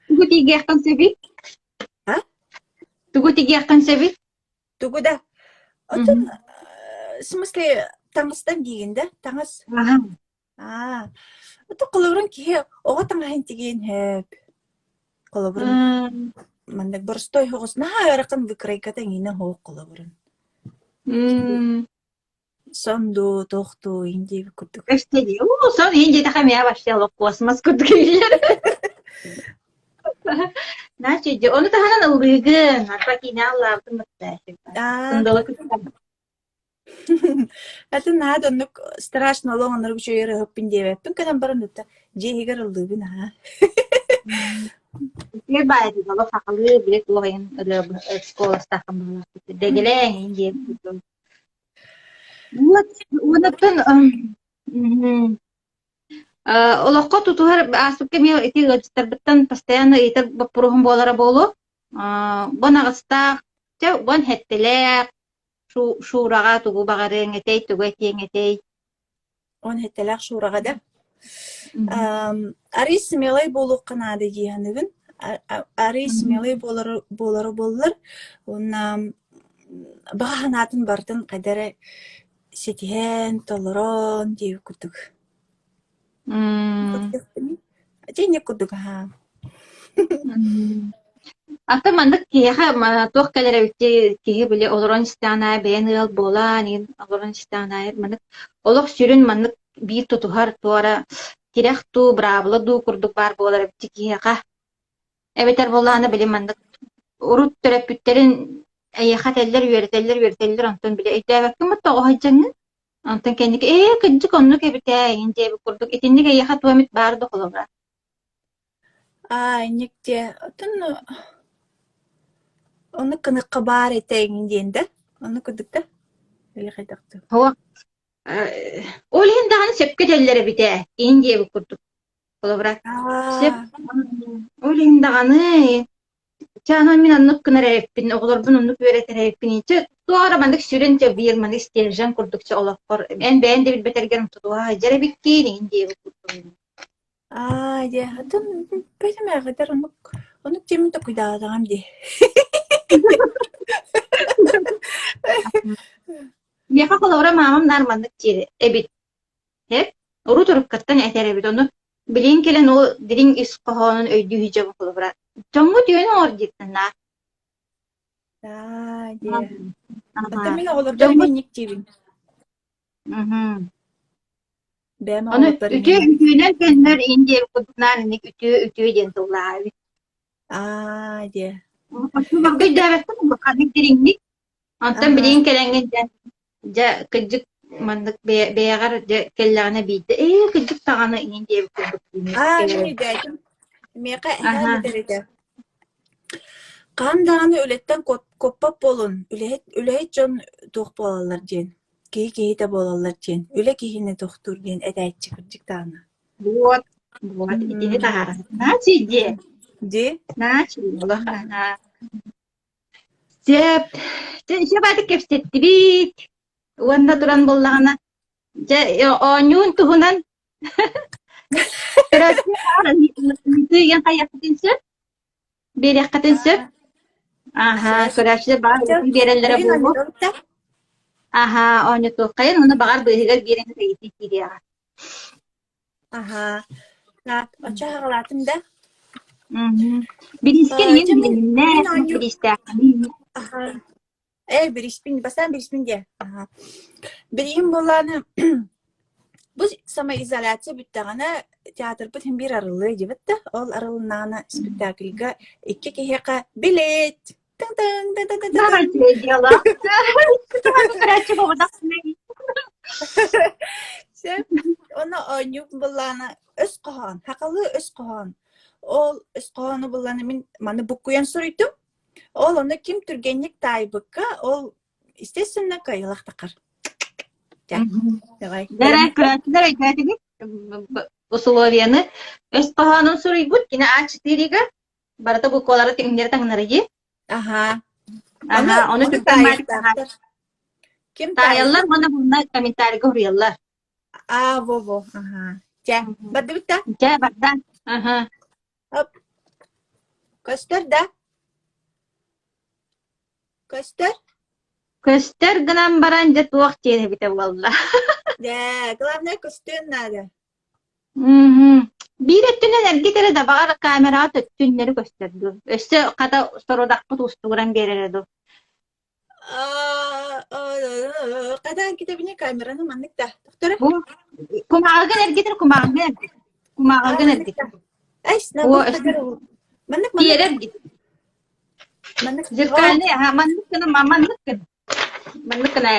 Тугу тиийиэххин сөбүй?
А?
Тугу тигиэххин сөбүй?
Тугу да? Оттон, в смысле, таҥастан диигин да? Таҥас.
Аха.
Аа, ото холобурун киһи оҕо таҥаһын тигиэн сөп. Холобурун маннык боростуой соҕус наһаа ыарахан выкройката эҥинэ суох холобурун. Сон дуу, туох дуу иһин диэбит курдук.
Өстө дии. Уу, сон иһин диэтэхэ эмиэ вообще олох космос курдук иһиллэр. Значит, ону таһынан ыллыыгын, арба киинэ аллаабытын батта.
Аа,
Сындала кытта.
Атын наһаа да оннук страшно олох оннук үчүгэй ырыаһыппын диэбэппин гынан баран ытта дьиэ иһигэр ыллыыбын аһаа.
Үчүгэй баайы олох сахалыы били туох иһин ырыа школастааххын быһыылаахпыт. Дэгилээн иһин диэбит. Вот, уонаттан олоххо тутуһар ааспыкка эмиэ ити ыалдьыттарбыттан постоянно ыйытар боппуруоһум буолара буолуо. Бон аҕыстаах, чэ, бон хэттэлээх, Шураҕа тугу баҕарыаҥ этэй, тугу этиэҥ этэй?
Уон сэттэлээх Шураҕа да Арый смелай буолуохха наада дии саныыбын. Арый смелай буолара буолара буоллар уонна баҕа санаатын барытын хайда эрэ ситиһэн, толорон диэбит курдук. Дьиҥ курдук аһаа.
Аты маннык киһиэхэ туох кэлэр эбит киһи били олорон истэҕин аайы бэйэн ыал буолан иһин олорон истэҕин аайы маннык олох сүрүн маннык биир тутуһар туора тирэх дуу, быраабыла дуу курдук баар буолар эбит киһиэхэ. Эбэтэр буоллаҕына били маннык урут төрөппүттэрин эйиэхэ этэллэр, үөрэтэллэр, үөрэтэллэр онтон били өйдөөбөккүн бу тоҕо сылдьаҥҥын Онтон кэнники ээ кырдьык оннук эбит ээ эҥин диэбит курдук итинник эйиэхэ туох эмит баар да холобура?
Аа, инник диэ. Оттон оннук гыныахха баар этэ эҥин диэн да? Оннук курдук да? Или хайдах дуу?
Суох. Ол иһин даҕаны сөпкө этэллэр эбит ээ, иһин диэбит курдук. Холобура, сөп.
Аа,
Ол иһин даҕаны Чэ, аны мин оннук гынар эбиппин, оҕолорбун оннук үөрэтэр эбиппин. Чэ, туох эрэ маннык сүрүн чэ биир маннык стержень курдук чэ олоххор эн бэйэн да билбэтэргэр тутуһа сылдьар эбиккин иҥин диэбит курдук.
аа, дьэ, оттон бэйэм ээҕитэр оннук оннук дьиэмин токуйдаатаҕым дии.
Миэхэ холобура маамам наар маннык диир эбит. Эп, урут уруккаттан этэр эбит. Ону билигин кэлэн ол дириҥ ис хоһоонун өйдүү сылдьабын холобура. Дьоҥҥо түһэн оҥор диэттэн наар.
Аа, дьэ. Оттон
Аха.
мин оҕолорбор
Дьоҥҥо
эмиэ инник диибин.
Мгм.
Бэйэм
Ону
оҕолорбор эмиэ
үтүө
инник.
үтүөнэн көннөр иһин диэбит курдук наар инник үтүө үтүө диэн тыллаах эбит.
Аа, дьэ.
Оччолорго өйдөөбөппүн улаханнык дириҥник. Онтон билигин кэлэҥҥин дьэ, дьэ кырдьык маннык бэйэҕэр дьэ кэллэҕинэ биирдэ ээ кырдьык даҕаны иҥин диэбит курдук
Аа, мин өйдөөтүм. Миэхэ эһээм этэр этэ. Хаһан даҕаны үлэттэн куоппат буолун, үлэһит үлэһит дьон туох буолаллар диэн, киһи киһитэ буолаллар диэн, үлэ киһини тохтуур диэн этээччи кырдьык даҕаны.
Вот, вот, итини таһааран. Начи диэ.
Дии?
Начи олох Сөп. Дьэ, үчүгэй кэпсэттибит. Уонна туран буоллаҕына, дьэ, оонньуун туһунан ыйан хайыаххытын сөп, биэриэххитин сөп. Аха, көрөөччүлэр баҕар биэрэллэрэ буолуо. Аха, оонньотуоххайын, уонна баҕар быыһыгар биэрэн ыйытыы киириэҕэ.
Аһаа. Так, оччо аҕалаатым да?
Мгм. Бириискэ
Э,
иһин
дьэ мин
билиннэ,
мин оонньуу
бириистээххиний?
Аһаа. Ээ, бирииспин, бастаан бирииспин диэ. Аһаа. Бирииһим буоллаҕына бу самоизоляция бүттэҕинэ театрбыт син биир арыллыа диэбит да, ол арылыннаҕына спектакльга икки киһиэхэ билет! Тыҥ-тыҥ, тыҥ-тыҥ-тыҥ-тыҥ.
Дьыала.
Сөп. Уонна оонньуу былаана өс хоһоон, сахалыы өс хоһоон. Ол өс хоһоону былаана мин маны буккуйан суруйдум. Ол ону ким түргэнник таайбыкка, ол естественно кыайыылаах тахар. Дьэ, давай.
Дэрэ, көрөөччүлэр өйдөөтүгүт условияны өс хоһоонун суруйбут кини А4-га Барыта буквалары түҥнэри таҥнарыйыы.
Аһаа.
Аһаа, ону
Ону
түргэн баайдык
таайыахтаахтар. Ким
таайаллар уонна мунна комментарийга уруйаллар.
Аа, во-во, аһаа. Чэ, бардыбыт да?
Чэ, барда. Аһаа.
Оп. Көстөр да? Көстөр?
Көстөр гынан баран дьэ туох диэн эбитэ буолла.
Дьэ, главное көстүөн наада.
Мгм. Биир өттүнэн эргит эрэ да баҕар камераҕа төттүннэри көстөр дуу? Өссө хата сорудахпыт уустугуран биэрэрэ дуу?
Хата эргитэбинэ камераны маннык да. Тохторо.
Бу кумааҕыгын эргитэр кумааҕыгын эргит. Кумааҕыгын эргит. О,
Маннык
тиэрэ
маннык.
эргит.
Маннык.
Зеркальный, аха, маннык гына, маннык гына. Маннык гына.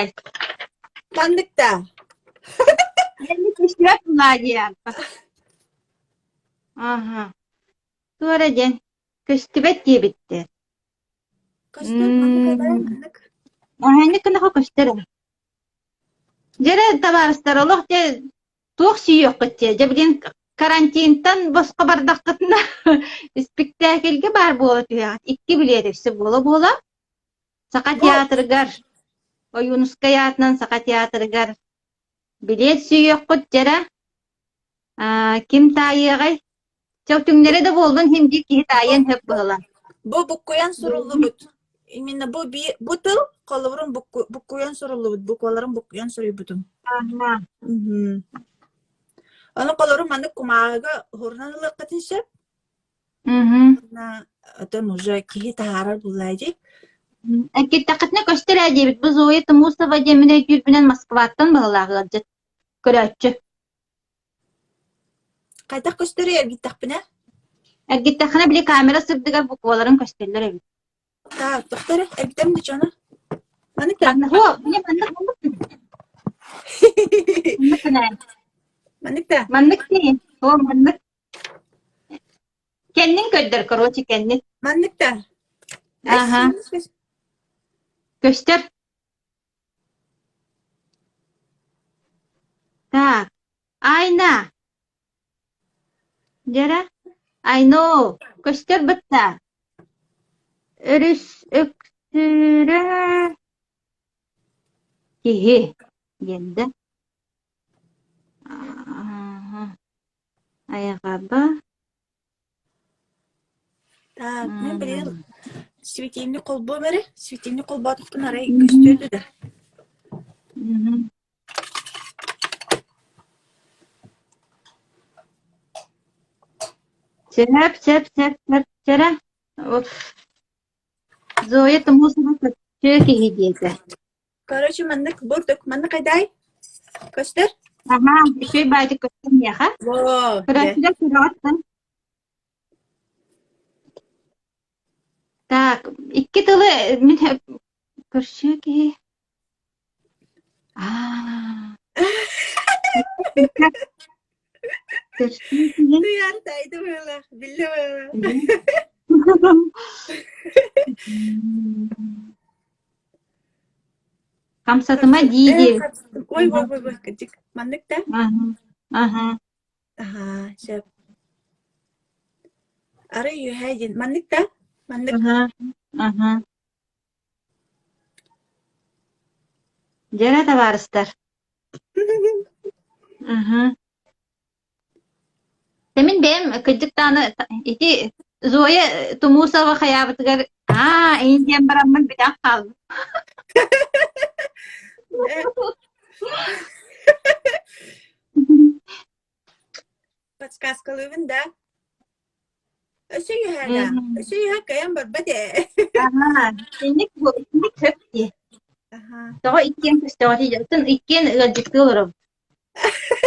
Маннык да.
Көстүбэт Надя. Аха. Туора диэн көстүбэт диэбиттэр.
Көстөр маннык эбээ, маннык.
Аһаннык гынаха көстөр. Дьэрэ табаарыстар олох дьэ туох сүүйүөххүт дьэ дьэ билин карантинтан босхо бардаххытына испиктээкилгэ баар буола түһэҕит. Икки билиэт өссө буола-буола Саха театрыгар Ойуунускай аатынан Саха театрыгар билиэт сүүйүөххүт дьэрэ Аа, ким таайыаҕай? Чэ, түҥнэри да буоллун иһин биир киһи таайыан сөп быһыла.
Бу буккуйан суруллубут. Именно бу би бу тыл холобурун буккуйан суруллубут, букваларын буккуйан суруйбутум.
Аха.
Мгм. Ону холобурун маннык кумааҕыга уһурунан ылыаххытын сөп.
Мгм.
Уонна оттон уже киһи таһаарар буоллаа дии.
Эккиртэххитинэ көстөр ээ диэбит. Бу Зоя Тумусова диэн мин өйдүүрбүнэн Москваттан быһалаах ыалдьыт. Көрөөччү.
Хайдах көстөрүй эргиттэхпинэ?
Эргиттэххинэ били камера сырдыгар букваларын көстөллөр эбит.
Так, тохтор эргитэм да дьоно. Маннык да.
Манна, о, мне маннык маннык. Маннык гына.
Маннык да.
Маннык дии. О, маннык. Кэннин көрдөр, короче, кэннин.
Маннык да.
Аха. Көстөр. Так, Айна. Дьэрэ. Айно, көстөр бытта. Өрүс өксүүрэ киһи диэн да. Айаҕаба
Так, мин билигин светильник холбуом эрэ. Светильник холбоотохпун арай көстүө да.
Сөп, сөп, сөп, сөп, чэрэ. Зоя Тумусова көстүө киһи диэтэ.
Короче, маннык бурдук, маннык хайдай? Көстөр?
Аха, үчүгэй баайдык көстөр миэхэ.
Во,
Көрөөччүлэр сүрэҕиттэн. Так, икки тылы мин. Көрсүө киһи. Аа. Көрсүө киһи.
Тыйаар таайда быһыылаах, биллэ быһыылаах.
Хамсатыма
Көрсө
дии
ээ
диэбит.
хамсатым. Ой, ой, ой, ой, кырдьык. Маннык да?
Аһа, аһа.
Аһаа, сөп. Арай үөһээ диэн. Маннык да? Маннык.
Аһа, аһа. Дьэрэ табаарыстар. Аһа. Мин бэйэм кырдьык даҕаны ити Зоя Тумусова хайаабытыгар аа эйин диэн бараммын бүтэн хааллым.
Подсказкалыыбын да? Өссө үөһээ да? Өссө үөһээ кыайан барбат ээ.
Аһаа, итинник итинник сөп дии.
Аһаа.
Тоҕо иккиэн көстөҕүтүй? Оттон иккиэн ыалдьыттыы олоробут.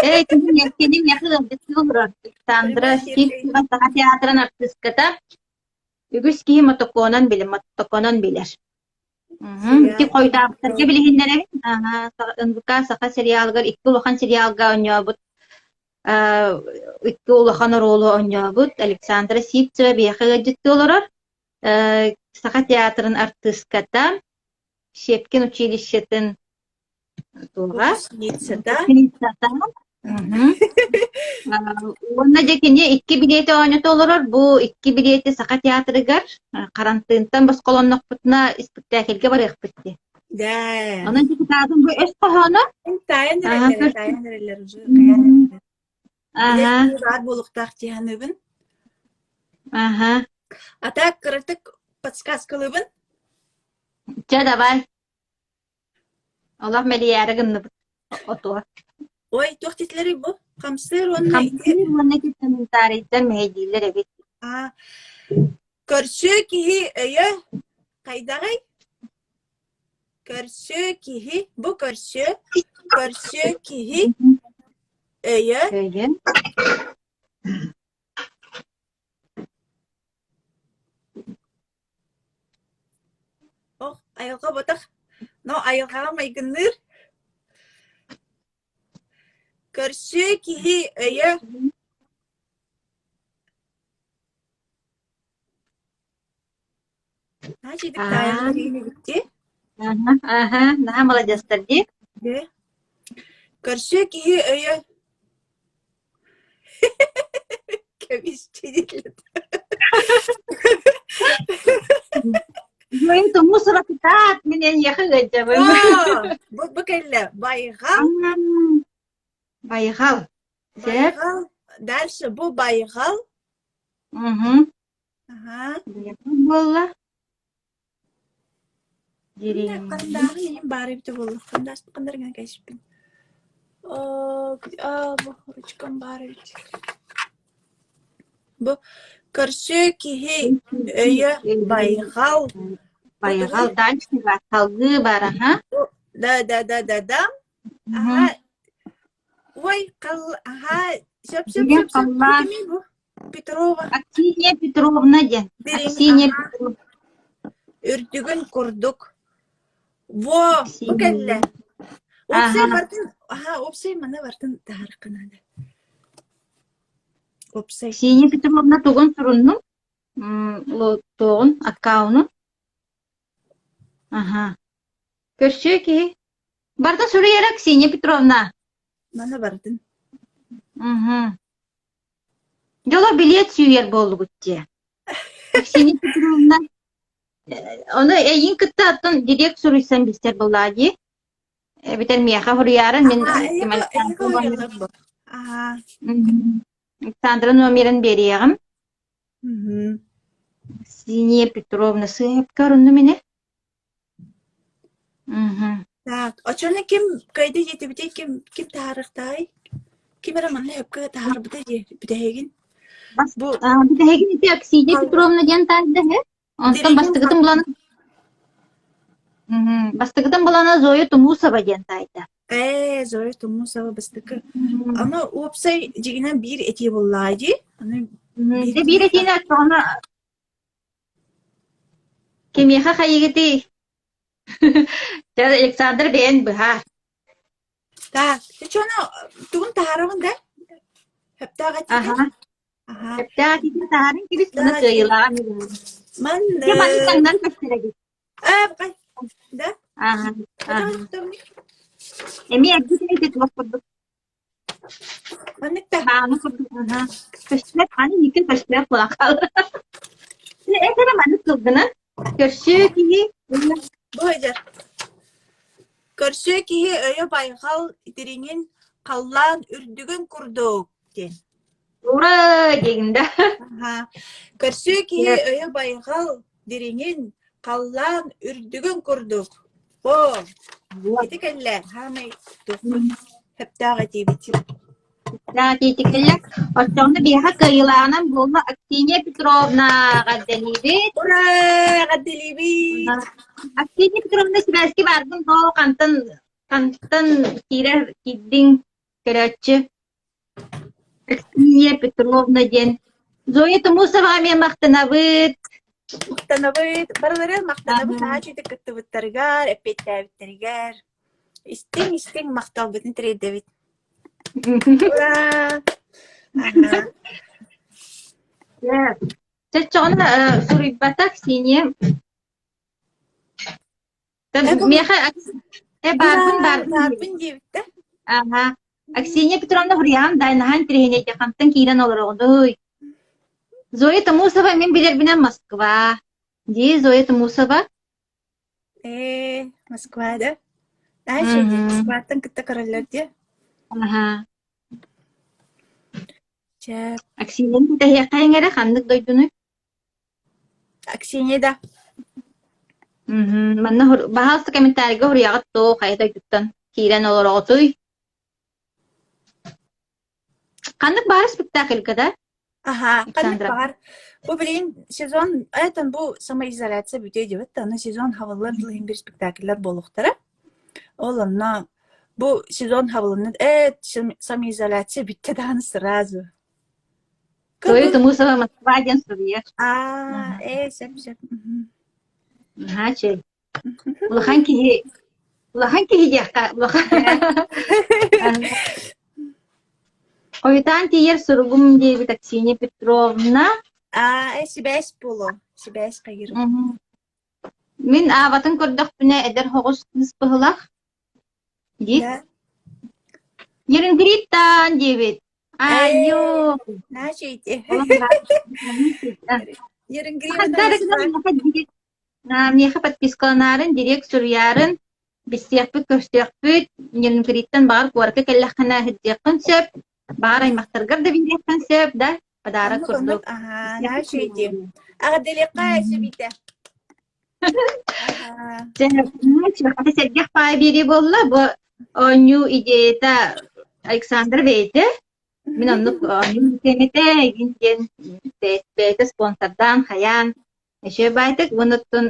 Ээ, кини кини миэхэ ыалдьыттыы олорор. Александра
Прямой эфир
Сивцева Саха театрын артыыската. Үгүс киһи мотоконан билэр, мотоконан билэр. Мгм. Ити
сериал
хойутаабыттарга билиһиннэрэбин. Аһаа, НВК Саха сериалыгар икки улахан сериалга оонньообут икки улахан оруолу оонньообут Александра Сивцева биһиэхэ ыалдьыттыы олорор. Саха театрын артыыската, Щепкин училищетын туоҕа
выпускницата.
выпускницата. Уонна дьэ кини икки билиэти оонньото олорор. Бу икки билиэти Саха театрыгар харантыынтан босхолоннохпутуна испиктээкилгэ барыахпыт дии.
Да.
Онон депутатым бу өс хоһооно.
Таайан эрэллэр, таайан эрэллэр уже кайан эрэллэр.
Аха.
Баар буолуохтаах дии саныыбын.
Аха.
А так кыратык подсказкалыыбын.
Чэ, давай. Олох мэлийээри гынныбыт отуо.
Ой, туох диэтилэрий бу? Хамсыыр уонна ити
Хамсыыр уонна ити комментарийдар мэһэйдииллэр эбит.
Аа, көрсүө киһи өйө хайдаҕый? Көрсүө киһи, бу көрсүө, көрсүө киһи өйө
Өйө.
Ох, айылҕа ботах, но айылҕаҕа майгынныыр. Көрсүө киһи өйө Значит,
Аа, аха, аха, наһаа маладьыастар дии.
Көрсүө киһи өйө Кэбис
Мин тумус ракытаат, мин эйиэхэ ыалдьабын.
Бу бу кэллэ. Байҕал.
Байҕал. Сөп.
Байҕал. Дальше бу байҕал.
Угу.
Аһаа.
Буолла.
Хандааһын иһин баар эбитэ буолла. Хандааспын ханнарыгар кэспин. Аа, бу ручкам баар эбит. Бу көрсүө киһи өйө байҕал.
Байҕал дальше бар, салгыы бар, аха.
Да да да да да. Аха. Ой, хал аха сөп сөп сөп сөп. Кимий бу? Петрова.
Аксинья Петровна диэн.
Дириҥ
Аксинья
аһаа
Петровна.
үрдүгүн курдук. Во, бу кэллэ. Уопсай
Аха.
бартын, аһаа, уопсай маны бартын таһаарыахха наада. Уопсай.
Аксинья Петровна тугун суруннуҥ? М, туоҕун, аккаунун? Аха. Көрсүө киһи. Барыта суруйара Аксинья Петровна.
Маны бартын.
Угу. Дьоло билиэт сүүйэр буоллугут дии. Аксинья Петровна, ону эйигин кытта оттон директ суруйсан билсэр буоллаа дии. Эбэтэр миэхэ суруйаарын мин
Аһаа,
ким
эйиэхэ
Александра
эйиэхэ
номерын
уйаллар бу. Аһаа.
Мгм. Александра номерын биэриэҕим.
Мгм.
Аксинья Петровна сыыһапка оруннум ини. Мгм.
Так, оччону ким кыайда диэтибитий, ким ким таһаарыахтааҕый? Ким эрэ манна сөпкө таһаарбыта дии бүтэһигин.
Бас
Бу
аа, бүтэһигин ити Аксинья
хал
Петровна диэн таайда үһү. Онтон
дириҥин
бастакытын булан Мгм. Бастакытын булана Зоя Тумусова диэн таайда.
Ээ, Зоя Тумусова бастакы.
Мгм.
Аны уопсай дьиҥинэн биир этии буоллаҕа дии. Аны
Мгм.
биир
Дьэ биир
киһиэхэ
этиини оччоҕуна кимиэхэ хайыгытый? Чэ, Александр бэйэн быһаар.
Так, ты что, тугун таһаарабын да? Сөптөөх этиитин?
Аха.
Аха.
Сөптөөх этиитин таһааран кэбис, уонна
Сөптөөх этиитин.
кыайыылааҕа
Ман
Дьэ, маннык таҥнан көстөр эбит.
Э, бай. Да?
Аха, аха. Эмиэ эрдэ ити туох курдук
Маннык да.
Мааны курдук, аха. Көстүбэт, аны икки көстүбэт буолан хаалла. Этэрэ маннык сылгына. Көрсүө киһи
Бу сылдьар. Көрсүө киһи өйө байҕал дириҥин, халлаан үрдүгүн курдук диэн.
Ура диигин да.
Аха. Көрсүө киһи өйө байҕал дириҥин, халлаан үрдүгүн курдук. О, ити кэллэ. Хаамай туохпут сөптөөх этиибит.
Этиитикэлэр Оччоҕуна биһиэхэ кыайыылааҕынан буолла Аксинья Петровна эҕэрдэлиибит.
Ура! Эҕэрдэлиибит!
Аксинья Петровна сибээскэ бааргын доо хантан хантан киирэр киирдиҥ көрөөччү Аксинья Петровна диэн Зоя Тумусова эмиэ махтанабыт.
Махтанабыт. Барыларыгар махтанабыт. Наһаа үчүгэй кыттыбыттарыгар, эппиэттээбиттэригэр. Истиҥ-истиҥ махталбытын тириэрдэбит. Ура! Аха.
Чоччоҕуна суруйбата Ксения. Миэхэ э баарбын баарбын
Баарбын диэбиттэ.
Аха. Аксинья Петровна Хуруйаҕын да наһаа интэриэһинэйдик хантан киирэн олороҕунуй? Зоя Тумусова мин билэрбинэн Москва. Дии Зоя Тумусова.
Ээ, Москва да? Дальше иди, Москваттан кытта көрөллөр дии.
Аха.
Чэ,
Аксиньяны кэтэһиэххэ эрэ ханнык дойдунуй?
Аксинья да.
Мгм. Манна баһаалыста комментарийга суруйаҕыт дуу, хайа дойдуттан киирэн олороҕутуй? Ханнык баар спектакльга да?
Аха, ханнык
Александра?
баҕар. Бу билигин сезон, этон бу самоизоляция бүтүө диэбит да, аны сезон хабыллар дылыһын бир спектакльлар буолуохтара. Ол онно бу сезон хабылынна э самоизоляция бүттэ даҕаны сразу.
Зоя Тумусова Москва диэн суруйар.
Аа, ээ, сөп сөп.
Наһаа чэй. Улахан киһи улахан киһи диэххэ улахан Хойутаан тиийэр суругум диэбит Аксинья Петровна.
Аа, э, сибээс буолуо. Сибээс хайыр.
Мин аабатын көрдөхпүнэ эдэр соҕус кыыс быһылах. Дии.
Да.
Нерюнгриттан диэбит. Айуу.
Начайте.
Миэхэ подпискаланаарын, директ суруйаарын, билсиэхпит, көрсүөхпүт, Нерюнгриттан баҕар куоракка кэллэххинэ сылдьыаххын сөп, баҕар аймахтаргар да биэриэххин сөп да, подарок
Оннук, оннук.
курдук.
Аһаа, наһаа үчүгэй дии. Эҕэрдэлиэххэ Сибиитэ. Аһаа.
Дьэ, сэргэх паай биэрии буолла. Бу оонньуу идеята Александр бэйэтэ. Мин оннук оонньуу тиэмэтэ игин диэн бэйэтэ спонсордаан, хайаан Эшэ баайтык уонна оттон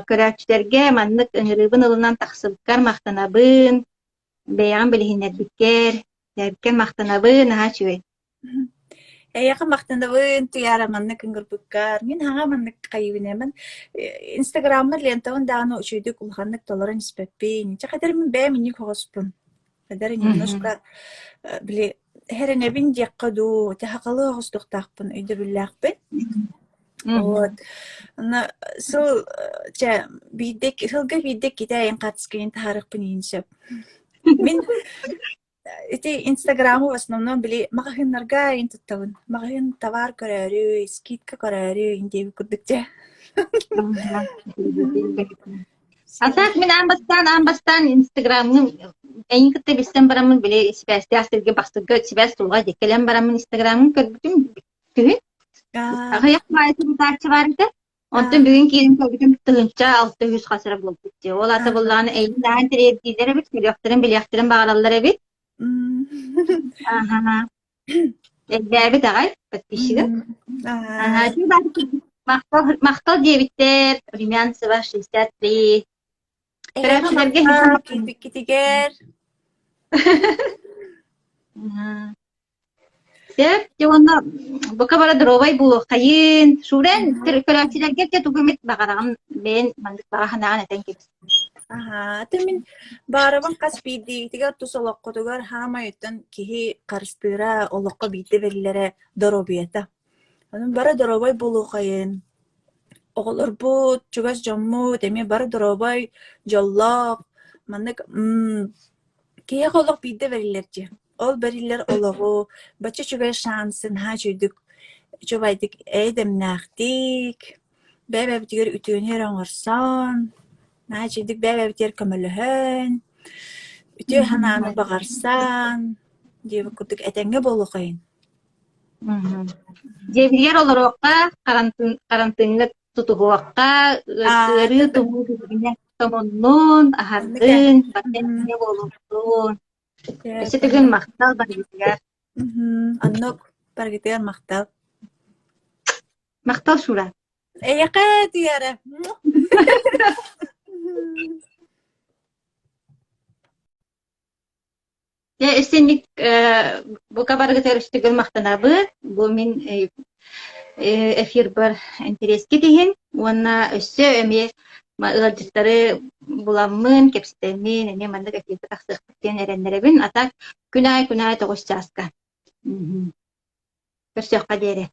көрөөччүлэргэ маннык ыҥырыыбын ылынан тахсыбыккар махтанабын, бэйэҕин билиһиннэрбиккэр, бэйэбиккэр махтанабын, наһаа үчүгэй.
Эйиэхэ махтанабын, Туйаара, маннык ыҥырбыккар. Мин хаҥа маннык хайыыбын Инстаграммар лентабын даҕаны үчүгэйдик улаханнык толорон испэппин. Чэ, хатар мин бэйэм инник оҕоспун. Хатар немножко били хэрэнэбин диэххэ дуу, тэһэҕэлыы оҕустуохтаахпын өйдөбүллээхпин. Вот. Онно сыл чэ биирдэ сылга биирдэ иккитэ хаартыскайын таһаарыахпын иһин сөп. Мин ити Инстаграмы в основном били маҕаһыыннарга иһин туттабын. Маҕаһыын табаар көрөөрү, скидка көрөөрү иһин диэбит курдук дьэ.
А так мин аан бастаан аан бастаан Инстаграмҥын эйигин кытта билсэн бараммын били сибээстээх сиргэ бастырга сибээс тулга диэки кэлэн бараммын Инстаграмҥын көрбүтүм күһүн. Аҕыйах баайы сурутааччы баар этэ. Онтон бүгүн киирэн көрбүтүм 1600 хас эрэ буолбут дии. Ол аата буоллаҕына эйигин даҕаны тириэрдиилэр эбит, көрүөхтэрин, билиэхтэрин баҕараллар эбит. Аха. Элбээбит аҕай подписчига. Махтал, махтал диэбиттэр. Румянцева 63. Көрөөччүлэргэ
киирбиккитигэр.
Сөп, дьэ уонна бука бары доруобай буолуоххайын. Шурен, көрөөччүлэргэ дьэ тугу эмит баҕараҕын бэйэн маннык баҕа санааҕын этэн кэбис.
Аһаа, аты мин баарабын хас биирдиигитигэр тус олоххутугар хаамай оттон киһи харыстыыра, олоххо биирдэ бэриллэрэ доруобуйата. Онон бары доруобай буолуоххайын. Оҕолорбут, чугас дьоммут эмиэ бары доруобай, дьоллоох, маннык м киһиэхэ олох биирдэ бэриллэр дии. Ол бэриллэр олоҕу бачча үчүгэй шансын наһаа үчүгэйдик үчүгэйдик эйэ-дэмнээхтик, бэйэ-бэйэбитигэр үтүөнү эрэ оҥорсон, наһаа үчүгэйдик бэйэ-бэйэбитигэр көмөлөһөн, үтүө санааны баҕарсан диэбит курдук этэҥҥэ буолуоххайын.
Дьиэбитигэр олоруохха, харантыыҥҥа тутуһуохха, ыарыы тумуу билигинэ томуннун, аһардын, барыта буолуохтун. Өссө төгүл махтал барыгытыгар.
Оннук, барыгытыгар махтал.
Махтал, Шура.
Эйэхэ, Туяра.
Дьэ, исинник бука барыгытыгар үстүгүл махтанабыт. Бу мин эфирбар интэриэскит иһин уонна өссө эмиэ ыалдьыттары буламмын, кэпсэтэммин, эмиэ маннык эфиргэ тахсыахпыт диэн эрэннэрэбин. А так күн аайы күн аайы 9 чааска. Көрсүөххэ диэри.